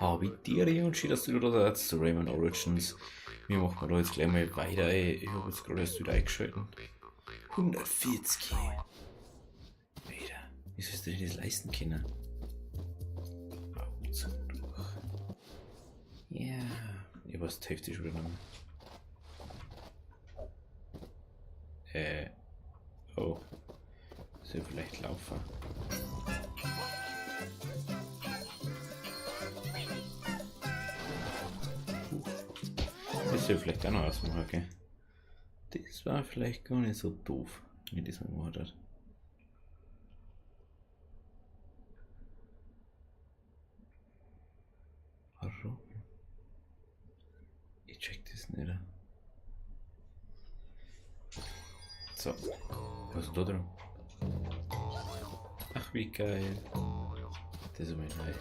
Habitiere und schön, dass du wieder da seid zu Rayman Origins. Wir machen da jetzt gleich mal weiter, ey. Ich habe jetzt gerade erst wieder eingeschalten. 140. Wieder. Wie sollst du dir das leisten können? Augen zu durch. Ja. Ich weiß die Hälfte schon wieder nicht mehr. Oh. Soll vielleicht laufen. Das soll vielleicht auch noch ausmachen, okay? Das war vielleicht gar nicht so doof, wie das mal gemacht hat. Warum? Ich check das nicht. So, was ist da drin? Ach, wie geil. Das ist mein Neu.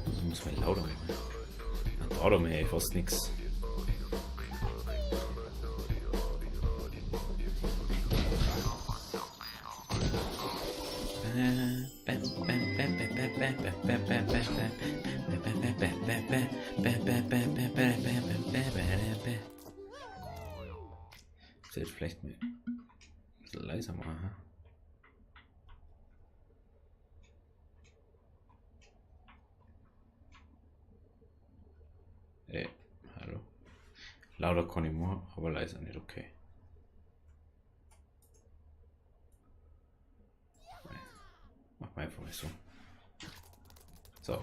Das muss man lauter machen. Lauter mehr, fast nix. Soll ich vielleicht mal ein bisschen leiser machen? Ey, hallo. Lauter kann ich machen, aber leiser nicht, okay. Mach mal einfach mal so. So.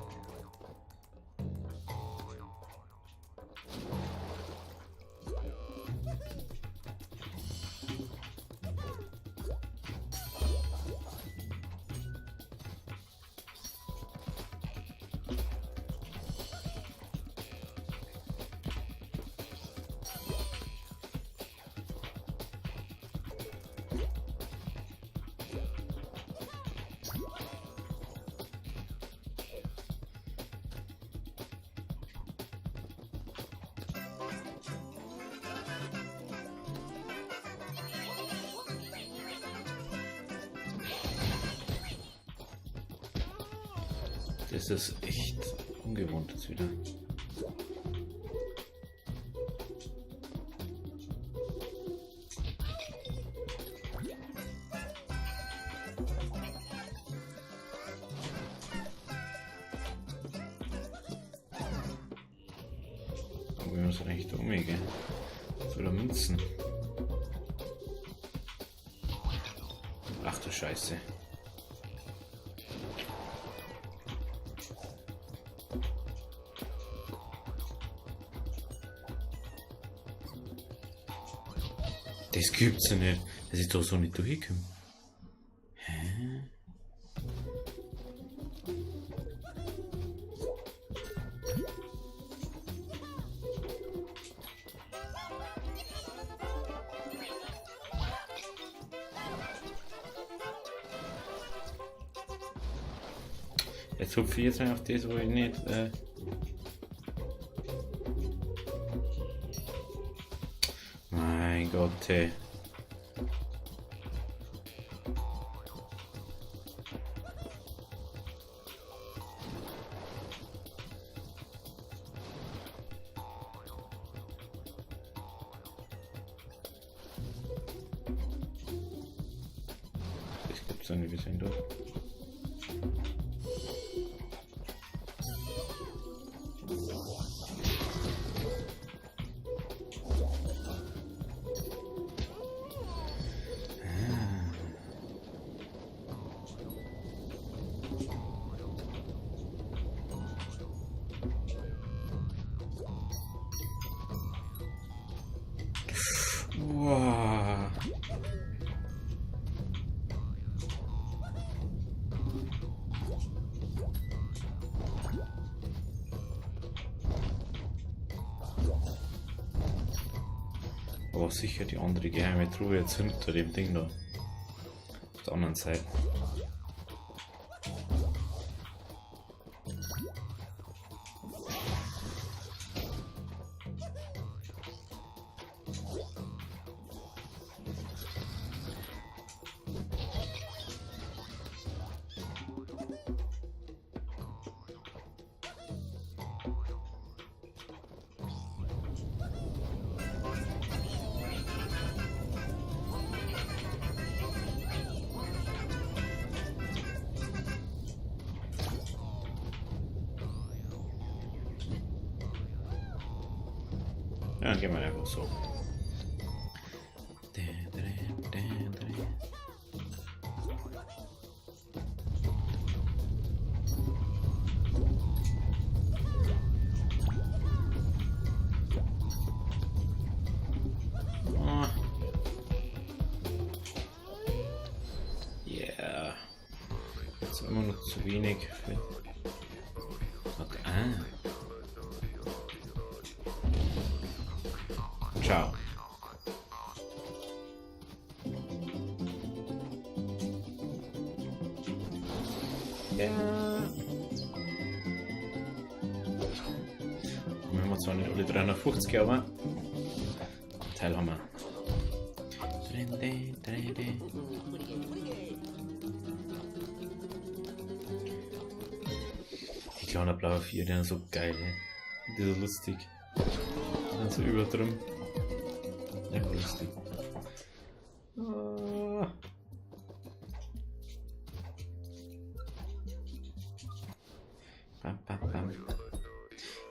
Das ist echt ungewohnt jetzt wieder. Aber wir müssen eigentlich da umgehen. Zu der Münzen. Ach du Scheiße. Das gibt's ja nicht. Das ist doch so nicht durchgekommen. Hä? Jetzt hupfe ich jetzt mal auf das, wo ich nicht. Mein Gott, ey. Das gibt's doch nicht, wir sind doch. Wow. Aber sicher die andere geheime Truhe jetzt hinter dem Ding da. Auf der anderen Seite. Ja, dann gehen wir einfach so. Yeah. Jetzt immer noch zu wenig für. Warte, ah. Ciao. Ja. Wir haben zwar nicht alle 350, aber Teil haben wir. Die kleine blaue 4, die sind so geil, ey. Die sind so lustig. Die sind so übertrieben. Ja, lustig. Ah. Bam, bam, bam.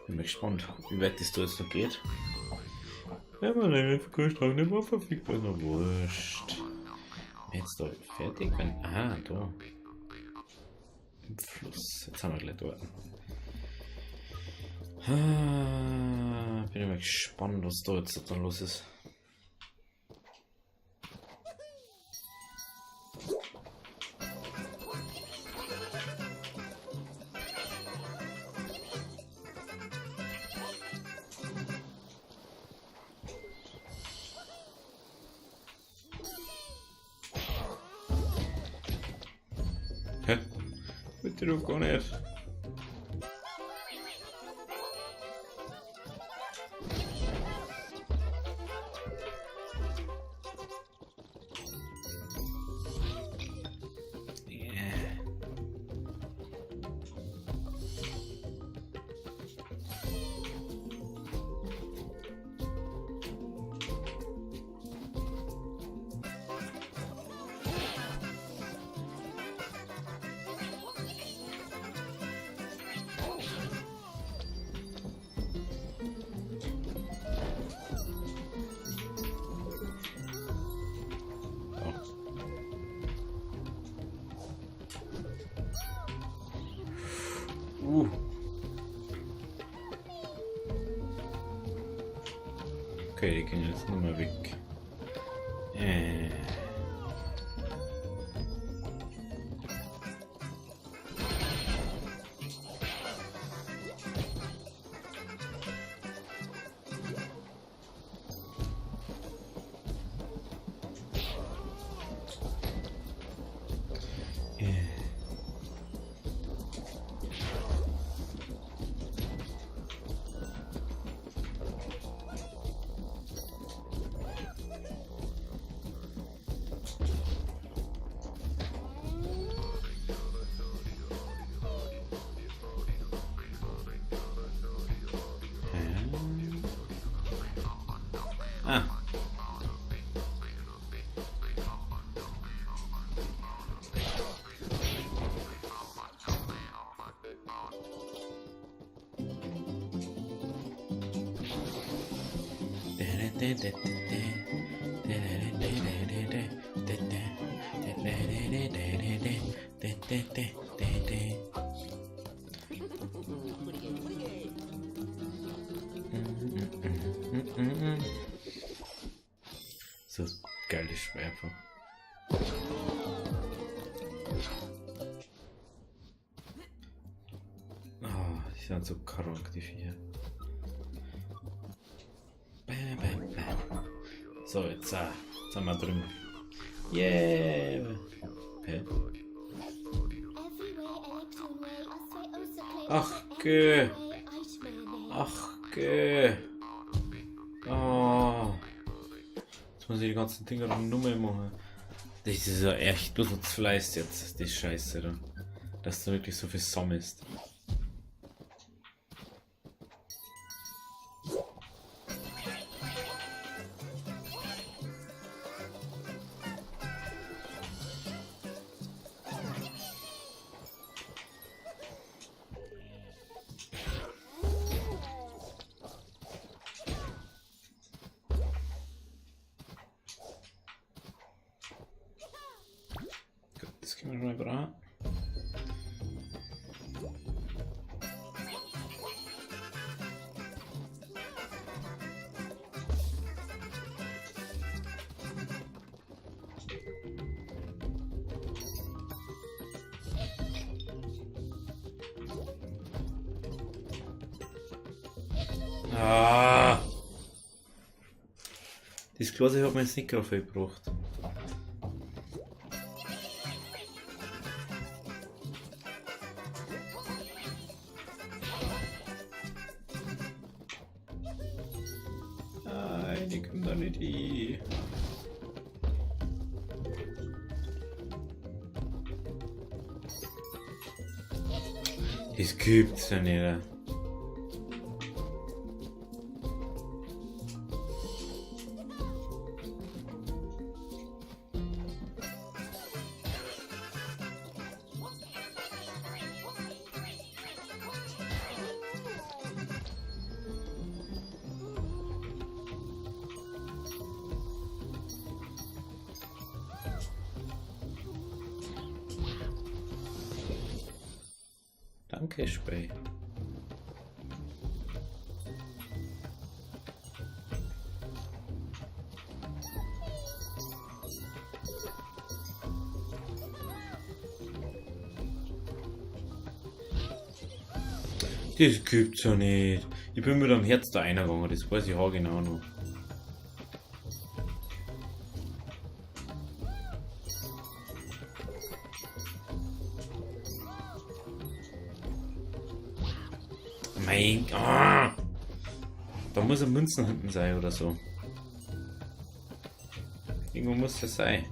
Bin mal gespannt, wie weit das da jetzt noch geht. Ja, man, der Kühlschrank nicht mehr verfügbar ist, noch wurscht. Jetzt da fertig bin. Ah, da. Im Fluss. Jetzt haben wir gleich dort. Ah, bin ich mal gespannt, was da jetzt dann los ist. Hä? Bitte doch gar nicht. Okay, die gehen jetzt nicht mehr weg. Ah. So geiles Spiel einfach. Ah, die sind so krank, die Viecher. Bam, bam, bam. So, jetzt sind wir drüben. Yeah! Hä? Ach, geh! Ach, geh! Oh. Jetzt muss ich die ganzen Dinger noch Nummer machen. Das ist ja echt bloß noch Fleiß jetzt, die Scheiße da. Dass du wirklich so viel sammelst. Ah! Das Glas hat mir jetzt nicht gerade viel gebracht. Nein, ich komm da nicht hin. Das gibt's ja nicht. Danke, Spey. Das gibt's ja nicht. Ich bin mit am Herz da reingegangen, das weiß ich auch genau noch. Mein ah! Da muss ein Münzen hinten sein oder so. Irgendwo muss das sein.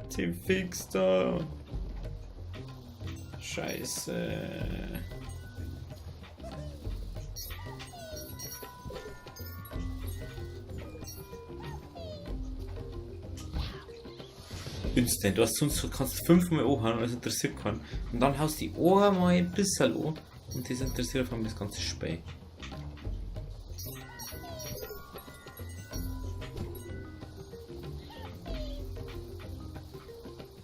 Team fix da. Scheiße. Instant. Du hast sonst kannst fünfmal anhauen und es interessiert keinen. Und dann haust du die einmal ein bisschen an und das interessiert auf einmal das ganze Spiel.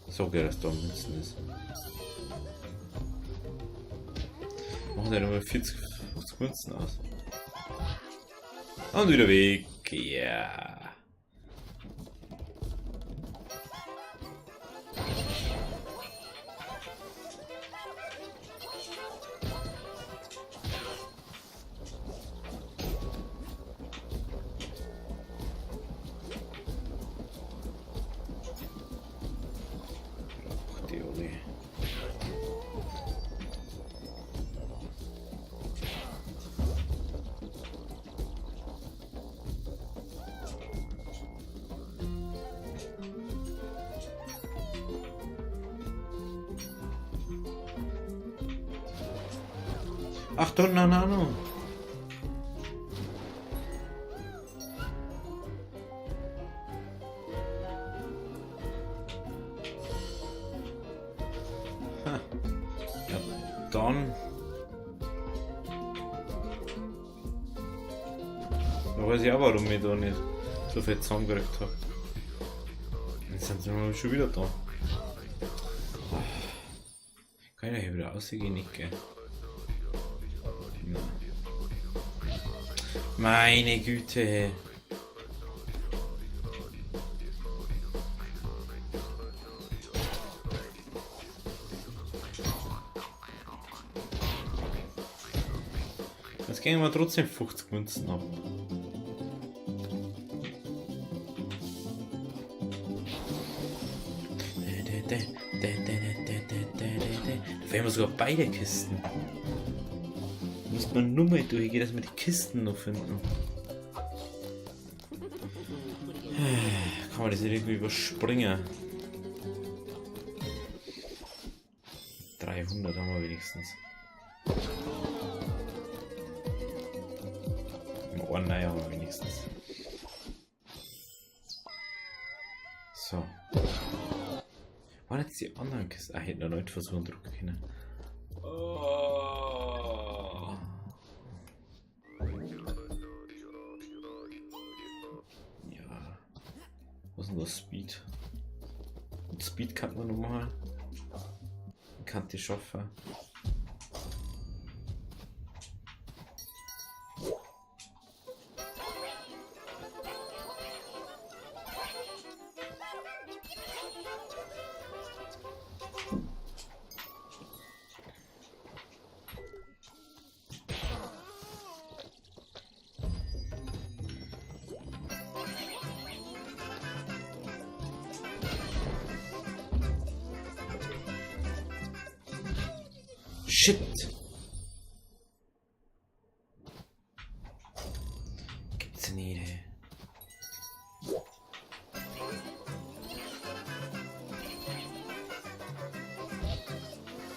So geil, dass da Münzen ist. Machen ja nur 40, 50 Münzen aus. Und wieder weg. Ja. Yeah. Achtung, na, na, na. Ha. Ja, dann. Da weiß ich auch, warum ich da nicht so viel zusammengekriegt habe. Jetzt sind sie schon wieder da. Kann ich ja hier wieder rausgehen, nicht, gell? Meine Güte. Jetzt gehen wir trotzdem 50 Münzen ab. Da fehlen wir sogar beide Kisten. Muss man nur mal durchgehen, dass wir die Kisten noch finden. Kann man das nicht irgendwie überspringen? 300 haben wir wenigstens. Oh nein, haben wir wenigstens. So. Waren jetzt die anderen Kisten? Ah, ich hätte noch nicht versuchen drucken können. Oh. Ja. Was ist denn das Speed? Und Speed kann man noch mal. Kann die schaffen. Shit! Gibt's nicht, ey.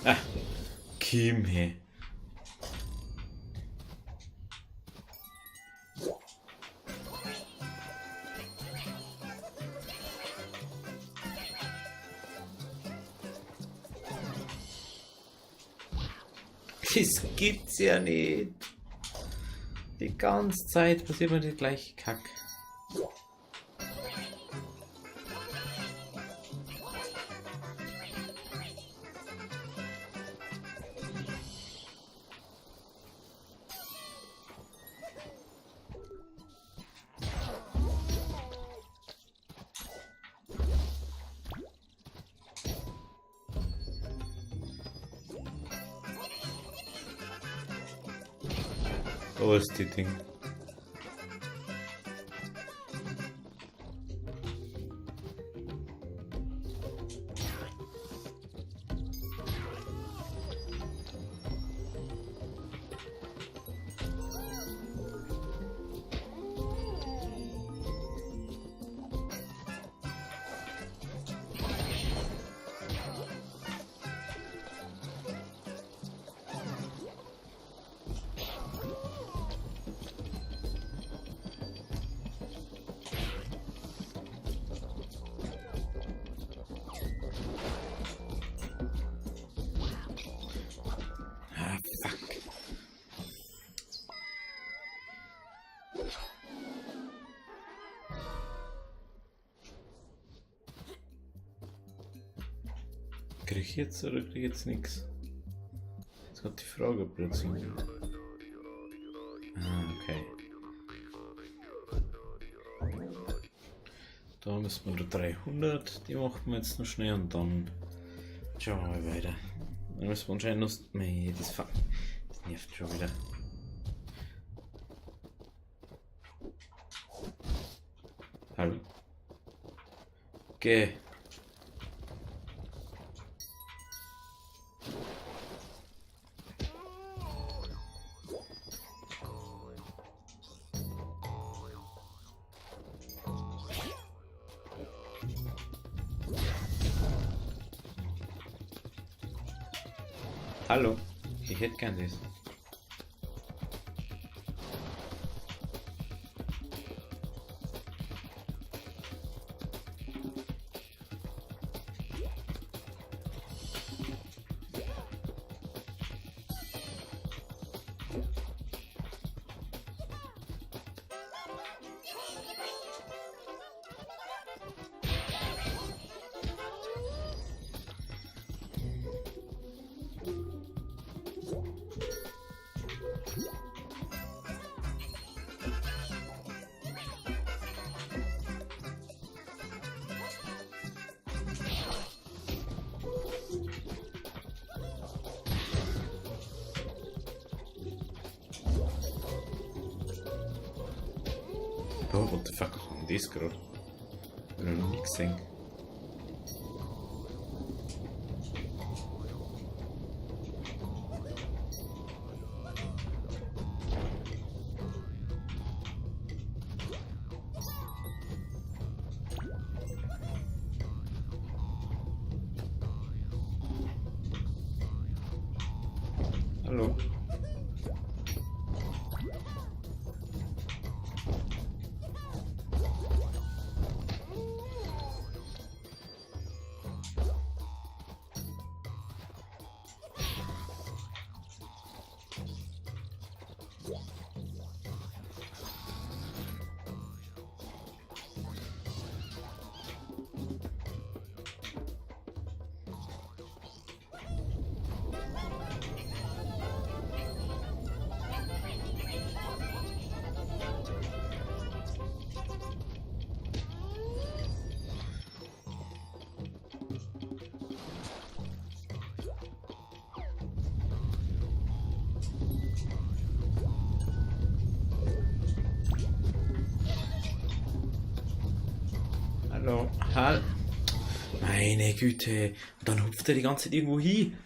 Ah, Kim, hey. Das gibt's ja nicht. Die ganze Zeit passiert mir der gleiche Kack. Da ist die Ding. Ah, fuck. Krieg ich jetzt oder krieg ich jetzt nichts? Jetzt hat die Frage plötzlich. Ah, okay. Da müssen wir nur 300, die machen wir jetzt noch schnell und dann schauen wir mal weiter. Dann müssen wir anscheinend noch. Nee, das nervt schon wieder. Hallo. Okay. Hallo, ich hätte gern das. Oh, what the fuck, was war denn das gerade? Hab ich noch nie gesehen. Hallo. Hallo. Hall. Meine Güte. Und dann hupft er die ganze Zeit irgendwo hin.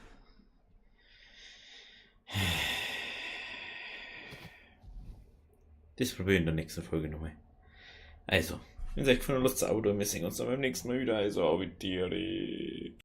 Das probiere ich in der nächsten Folge nochmal. Also, wenn es euch gefallen hat, lasst ein Abo da. Wir sehen uns dann beim nächsten Mal wieder. Also, auf Wiedersehen.